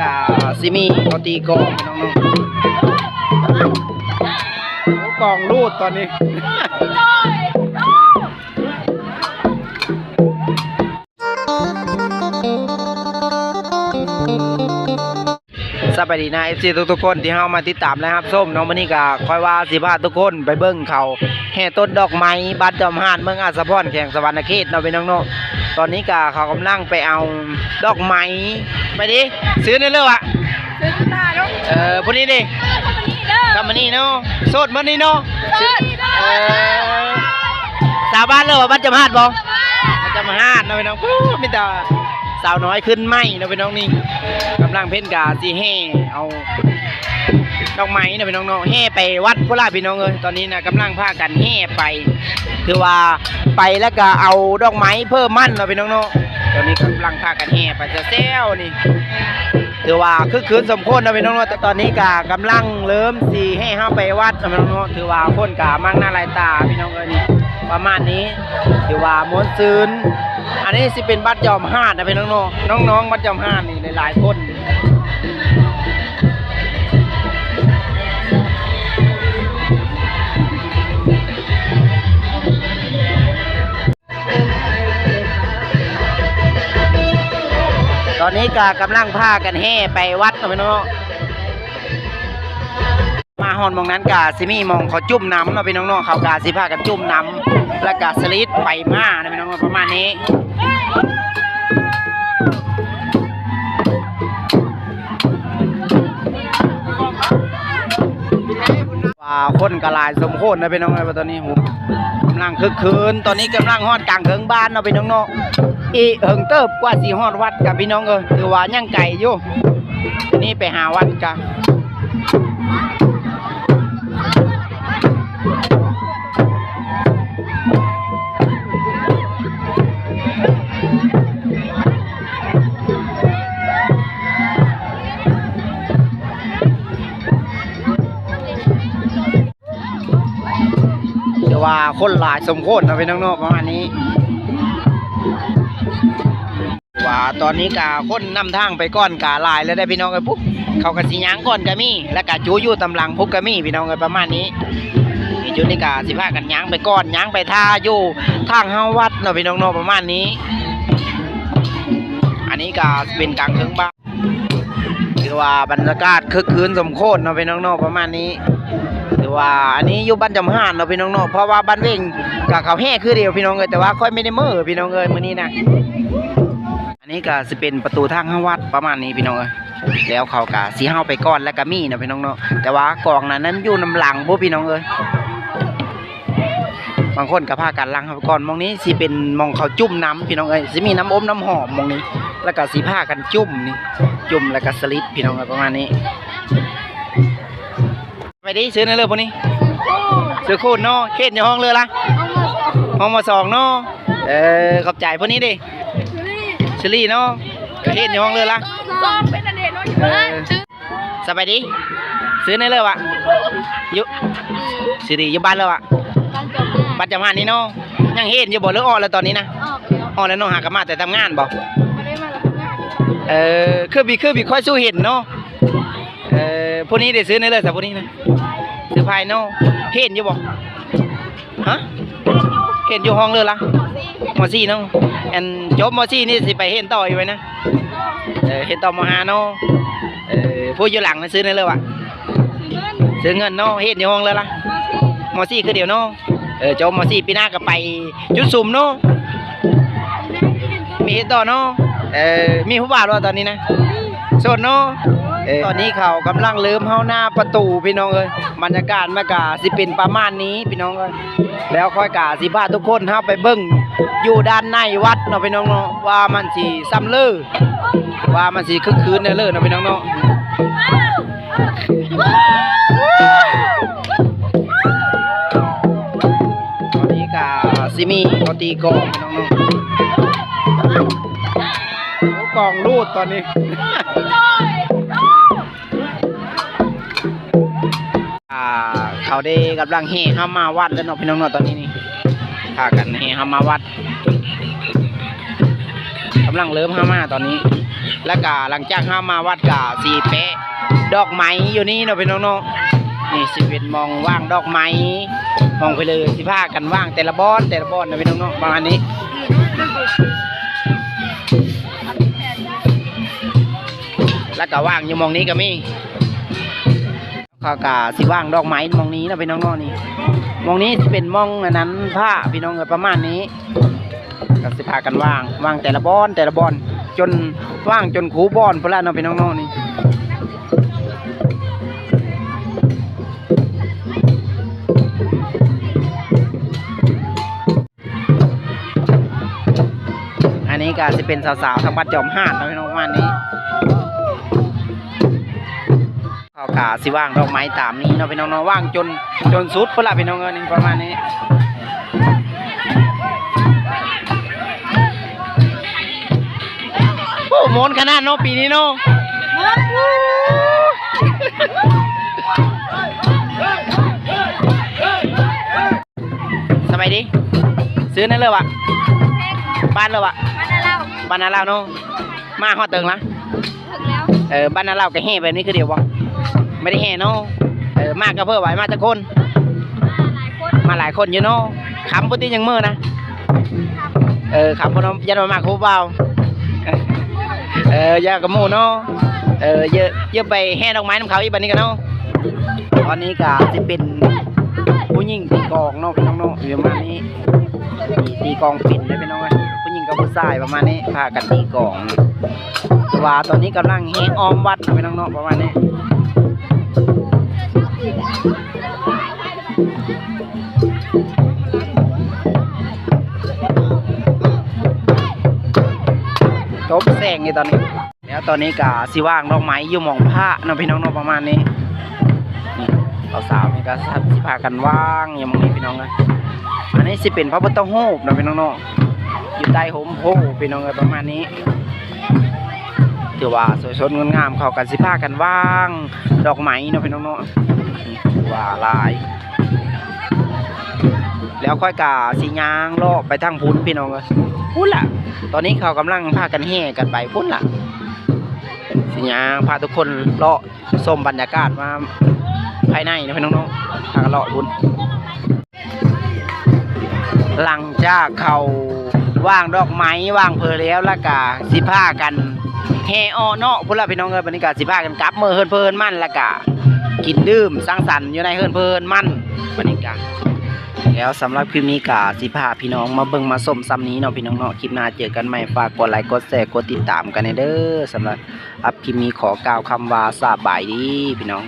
ກະຊິມີເຂົາຕີກອງພີ່ນ້ອງເນາະ. ໂອ້ ກອງລູດຕອນນີ້. ສະບາຍດີນະ ເອັຟຊີ ທຸກໆຄົນທີ່ເຮົາມາຕິດຕາມ ແລະ ຮັບຊົມເນາະ. ມື້ນີ້ກະຂ້ອຍວ່າຊິພາທຸກຄົນໄປເບິ່ງເຂົາແຫ່ຕົ້ນດອກໄມ້ ບ້ານຈອມຫາດ ເມືອງອາດສະພອນ ແຂວງສະຫວັນນະເຂດເນາະ ພີ່ນ້ອງເນາະ. ຕອນນີ້ກະເຂົາກຳລັງໄປເອົາດອກໄມ້ ໄປເດ້ ຊື່ແນວເລີວະ? ຊື່ຕາເນາະ. ເອີ ຜູ້ນີ້ເດ້? ຄຳມະນີເດີ ຄຳມະນີເນາະ. ໂສດໝົດນີ້ເນາະ? ໂສດ. ເອີ ສາວບ້ານເລີວະ? ບ້ານຈອມຫາດບໍ່? ບ້ານຈອມຫາດເນາະ ພີ່ນ້ອງ. ໂອ້ ມີແຕ່ສາວນ້ອຍຂຶ້ນໃໝ່ເນາະ ພີ່ນ້ອງ. ນີ້ກຳລັງເພິ່ນກະຊິແຫ່ເອົາ ດອກໄມ້ເນາະ ພີ່ນ້ອງເນາະ. ແຫ່ໄປວັດພຸ້ນລະ ພີ່ນ້ອງເອີຍ. ຕອນນີ້ນະກຳລັງພາກັນແຫ່ໄປ ຖືວ່າໄປແລ້ວກະເອົາດອກໄມ້ເພີ່ມມັນເນາະ ພີ່ນ້ອງເນາະ. ຕອນນີ້ກຳລັງພາກັນແຫ່ໄປແຊວໆນີ້ ຖືວ່າຄຶກຄື້ນສົມຄວນເນາະ ພີ່ນ້ອງເນາະ. ແຕ່ຕອນນີ້ກະກຳລັງເລີ່ມຊິແຫ່ເຮົາໄປວັດເນາະ ພີ່ນ້ອງເນາະ. ຖືວ່າຄົນກະມາກໜ້າຫຼາຍຕາ ພີ່ນ້ອງເອີຍ. ນີ້ປະມານນີ້ ຖືວ່າມ່ວນຊື່ນ. ອັນນີ້ຊິເປັນບ້ານຈອມຫາດນະ ພີ່ນ້ອງເນາະ. ນ້ອງໆບ້ານຈອມຫາດນີ້ຫຼາຍໆຄົນ ຕອນນີ້ກະກຳລັງພາກັນແຫ່ໄປວັດເນາະ ພີ່ນ້ອງເນາະ. ມາຮອດໝ່ອງນັ້ນກະຊິມີໝ່ອງເຂົາຈຸ້ມນ້ຳເນາະ ພີ່ນ້ອງເນາະ. ເຂົາກະຊິພາກັນຈຸ້ມນ້ຳ ແລ້ວກະສະລິດໄປມາເນາະ ພີ່ນ້ອງເນາະ ປະມານນີ້. ວ່າຄົນກໍຫຼາຍສົມຄວນນະ ພີ່ນ້ອງເອີຍ. ວ່າຕອນນີ້ ໂຫ ກຳລັງຄຶກຄື້ນ. ຕອນນີ້ກຳລັງຮອດກາງເທິງບ້ານເນາະ ພີ່ນ້ອງເນາະ. ອີກເຫິງເຕີບກວ່າຊິຮອດວັດກະ ພີ່ນ້ອງເອີຍ, ຖືວ່າຍັງໄກຢູ່. ນີ້ໄປຫາວັດກະ ແຕ່ວ່າຄົນຫຼາຍສົມຄວນເນາະ ພີ່ນ້ອງເນາະ ປະມານນີ້. ວ່າຕອນນີ້ກະຄົນນຳທາງໄປກ່ອນກະຫຼາຍແລ້ວເດ້ ພີ່ນ້ອງເອີຍ. ພຸ້ນ ເຂົາກະຊິຍ່າງກ່ອນກະມີ ແລ້ວກະຈູຢູ່ຕາມຫຼັງພຸ້ນກະມີ ພີ່ນ້ອງເອີຍ ປະມານນີ້. ຈຸດນີ້ກະຊິພາກັນຍ່າງໄປກ່ອນ ຍ່າງໄປຖ້າຢູ່ທາງເຂົ້າວັດເນາະ ພີ່ນ້ອງເນາະ ປະມານນີ້. ອັນນີ້ກະເປັນກາງເທິງບ້ານ ຖືວ່າບັນຍາກາດຄຶກຄື້ນສົມໂຄດເນາະ ພີ່ນ້ອງເນາະ ປະມານນີ້. ຖືວ່າອັນນີ້ຢູ່ບ້ານຈຳຫານເນາະ ພີ່ນ້ອງເນາະ ເພາະວ່າບ້ານເວງກະເຂົາແຫ່ຄືດຽວ ພີ່ນ້ອງເອີຍ. ແຕ່ວ່າຂ້ອຍບໍ່ໄດ້ເມືອ ພີ່ນ້ອງເອີຍ ມື້ນີ້ນະ. ອັນນີ້ກະຊິເປັນປະຕູທາງເຂົ້າວັດປະມານນີ້ ພີ່ນ້ອງເອີຍ. ແລ້ວເຂົາກະຊິເຮົາໄປກ່ອນ ແລ້ວກະມີເນາະ ພີ່ນ້ອງເນາະ. ແຕ່ວ່າກອງນັ້ນ ນັ້ນຢູ່ນຳຫຼັງພຸ້ນ ພີ່ນ້ອງເອີຍ. ບາງຄົນກໍພາກັນຫຼັ່ງເຂົ້າໄປກ່ອນ. ໝ່ອງນີ້ຊິເປັນໝ່ອງເຂົາຈຸ້ມນ້ຳ ພີ່ນ້ອງເອີຍ. ຊິມີນ້ຳອົບນ້ຳຫອມໝ່ອງນີ້ ແລ້ວກໍຊິພາກັນຈຸ້ມນີ້ ຈຸ້ມແລ້ວກໍສະລິດ ພີ່ນ້ອງເອີຍ ປະມານນີ້. ໄປເດ້ ຊື່ແນວເລີພວກນີ້? ຊື່ຄູນເນາະ. ຮຽນຢູ່ຫ້ອງເລີລະ? ຫ້ອງ ມ.ສອງ ເນາະ. ເອີ ຂອບໃຈ. ພວກນີ້ເດ້? ເຊີລີເນາະ. ຮຽນຢູ່ຫ້ອງເລີລະ? ສອງ ເປັນອັນເດເນາະ. ເອີ ສະບາຍດີ ຊື່ແນວເລີວະ? ຢູ່ ຊື່ດີ ຢູ່ບ້ານເລີວະ? ບ້ານຈອມຫານ ບ້ານຈອມຫານນີ້ເນາະ. ຍັງຮຽນຢູ່ບໍ່ ຫຼືອອກແລ້ວຕອນນີ້ນະ? ອອກແລ້ວ ອອກແລ້ວເນາະ. ຫາກະມາແຕ່ທຳງານບໍ່? ບໍ່ໄດ້ມາແຕ່ທຳງານ. ເອີ ຄືບີ ຄືບີ ຄ່ອຍສູ້ເຫັນເນາະ. ເອີ ຜູ້ນີ້ເດ້ ຊື່ແນວເລີຊະ ຜູ້ນີ້ນະ? ຊື່ໄພເນາະ. ຮຽນຢູ່ບໍ່? ຮະ? ຮຽນຢູ່ຫ້ອງເລີລະ? ມ.ສີ່ ເນາະ. ອັນ ຈົບ ມ.ສີ່ ນີ້ຊິໄປຮຽນຕໍ່ຢູ່ໄວນະ? ເອີ ຮຽນຕໍ່ ມ.ຫ້າ ເນາະ. ເອີ ຜູ້ຢູ່ຫຼັງນະ ຊື່ແນວເລີວະ? ຊື່ເງິນເນາະ. ຮຽນຢູ່ຫ້ອງເລີລະ? ມ.ສີ່ ຄືດຽວເນາະ. ເອີ ຈົບ ມ.ສີ່ ປີໜ້າກໍໄປຈຸດສຸມເນາະ. ມີຮຽນຕໍ່ເນາະ. ເອີ ມີຜູ້ບ່າວແລ້ວຕອນນີ້ນະ? ໂສດເນາະ. ເອີ ຕອນນີ້ເຂົາກຳລັງເລີ່ມເຮົາໜ້າປະຕູ ພີ່ນ້ອງເອີຍ. ບັນຍາກາດມັນກະຊິເປັນປະມານນີ້ ພີ່ນ້ອງເອີຍ. ແລ້ວຂ້ອຍກະຊິພາທຸກຄົນເຮົາໄປເບິ່ງຢູ່ດ້ານໃນວັດເນາະ ພີ່ນ້ອງເນາະ ວ່າມັນຊິຊ່ຳເລີ ວ່າມັນຊິຄຶກຄື້ນແນວເລີເນາະ ພີ່ນ້ອງເນາະ. ຕອນນີ້ກະຊິມີເຂົາຕີກອງ ພີ່ນ້ອງເນາະ. ໂອ້ ກອງລູດຕອນນີ້. ອ່າ ເຂົາໄດ້ກຳລັງແຫ່ເຮົາມາວັດແລ້ວເນາະ ພີ່ນ້ອງເນາະ. ຕອນນີ້ນີ້ ພາກັນແຫ່ເຮົາມາວັດ. ກຳລັງເລີ່ມເຮົາມາຕອນນີ້ ແລ້ວກະຫຼັງຈາກເຮົາມາວັດກະຊິແປະດອກໄມ້ຢູ່ນີ້ເນາະພີ່ນ້ອງເນາະ. ນີ້ຊິເປັນໝ່ອງວາງດອກໄມ້ ໝ່ອງໄປເລີຍ ຊິພາກັນວາງແຕ່ລະບ່ອນ ແຕ່ລະບ່ອນເນາະພີ່ນ້ອງເນາະ ປະມານນີ້. ແລ້ວກະວາງຢູ່ໝ່ອງນີ້ກະມີ ເຂົາກະຊິວາງດອກໄມ້ໝ່ອງນີ້ເນາະພີ່ນ້ອງເນາະ. ນີ້ ໝ່ອງນີ້ຊິເປັນໝ່ອງອັນນັ້ນພະພີ່ນ້ອງເອີຍ ປະມານນີ້ ກະຊິພາກັນວາງ ວາງແຕ່ລະບ່ອນ ແຕ່ລະບ່ອນ ຈົນ ວາງຈົນຄູ່ບ່ອນພຸ້ນລະເນາະພີ່ນ້ອງເນາະ. ນີ້ ອັນນີ້ກະຊິເປັນສາວໆ ທາງວັດຈອມຫາດເນາະພີ່ນ້ອງ ປະມານນີ້. ເຂົາກະຊິວາງດອກໄມ້ຕາມນີ້ເນາະພີ່ນ້ອງເນາະ ວາງຈົນ ຈົນສຸດພຸ້ນລະພີ່ນ້ອງເອີຍ. ນີ້ປະມານນີ້ ໂອ້ ມ່ວນຂະໜາດເນາະປີນີ້ເນາະ. ສະບາຍດີ ຊື່ນັ້ນເລີຍວະ ບ້ານເລີຍວະ ບ້ານນາລາວ ບ້ານນາລາວເນາະ. ມາຮອດເຖິງລະ ເຖິງແລ້ວ. ເອີ ບ້ານນາລາວກະແຫ່ແບບນີ້ຄືດຽວບໍ່? ບໍ່ໄດ້ແຫ່ເນາະ. ເອີ ມາກະເພິ່ນວ່າມາຈັກຄົນ? ມາຫຼາຍຄົນ ມາຫຼາຍຄົນຢູ່ເນາະ. ຄ່ຳພຸ້ນຕິ ຍັງມື້ນະ ຄ່ຳ. ເອີ ຄ່ຳພຸ້ນເນາະ ຢ້ານວ່າມາຄົບບ່າວ ເອີ ຢ້ານກະໝູ່ເນາະ. ເອີ ເຢີ ເຢີໄປແຫ່ດອກໄມ້ນຳເຂົາອີກບາດນີ້ກະເນາະ. ຕອນນີ້ກະຊິເປັນຜູ້ຍິງຕີກອງເນາະພີ່ນ້ອງເນາະ ຢູ່ປະມານນີ້. ຕີກອງເປັນເດ້ພີ່ນ້ອງເອີຍ ຜູ້ຍິງກັບຜູ້ຊາຍປະມານນີ້ ພາກັນຕີກອງ. ແຕ່ວ່າຕອນນີ້ກຳລັງແຫ່ອ້ອມວັດເນາະພີ່ນ້ອງເນາະ ປະມານນີ້. ຕົບແສງຢູ່ຕອນນີ້. ແລ້ວຕອນນີ້ກະຊິວາງດອກໄມ້ຢູ່ໝ່ອງພະເນາະພີ່ນ້ອງເນາະ ປະມານນີ້. ນີ້ ສາວໆ ນີ້ກະຊິພາກັນວາງຢູ່ໝ່ອງນີ້ພີ່ນ້ອງເອີຍ. ອັນນີ້ຊິເປັນພະພຸດທະຮູບເນາະພີ່ນ້ອງເນາະ ຢູ່ໃຕ້ຮົ່ມໂພພີ່ນ້ອງເອີຍ ປະມານນີ້. ຖືວ່າສວຍສົດງົດງາມ ເຂົາກະຊິພາກັນວາງດອກໄມ້ເນາະພີ່ນ້ອງເນາະ ຖືວ່າຫຼາຍ. ແລ້ວຂ້ອຍກະຊິຍ່າງເລາະໄປທາງພຸ້ນພີ່ນ້ອງເອີຍ ພຸ້ນລະ. ຕອນນີ້ເຂົາກຳລັງພາກັນແຫ່ກັນໄປພຸ້ນລະ. ຊິຍ່າງພາທຸກຄົນເລາະຊົມບັນຍາກາດມາພາຍໃນເນາະພີ່ນ້ອງເນາະ ພາກັນເລາະພຸ້ນ. ຫຼັງຈາກເຂົາວາງດອກໄມ້ວາງເພີແລ້ວ ແລ້ວກະຊິພາກັນແຫ່ເອາະເນາະພຸ້ນລະພີ່ນ້ອງເອີຍ. ບາດນີ້ກະຊິພາກັນກັບເມືອເຮືອນເພີເຮືອນມັນ ແລ້ວກະກິນດື່ມສັງສັນຢູ່ໃນເຮືອນເພີເຮືອນມັນ. ບາດນີ້ກະ ແລ້ວສຳລັບຄລິບນີ້ກະຊິພາພີ່ນ້ອງມາເບິ່ງມາຊົມສ່ຳນີ້ເນາະພີ່ນ້ອງເນາະ. ຄລິບໜ້າເຈີກັນໃໝ່ ຝາກກົດໄລກ໌ ກົດແຊ ກົດຕິດຕາມກັນແດ່ເດີ. ສຳລັບ ອັບຄລິບນີ້ຂໍກ່າວຄຳວ່າສະບາຍດີພີ່ນ້ອງ.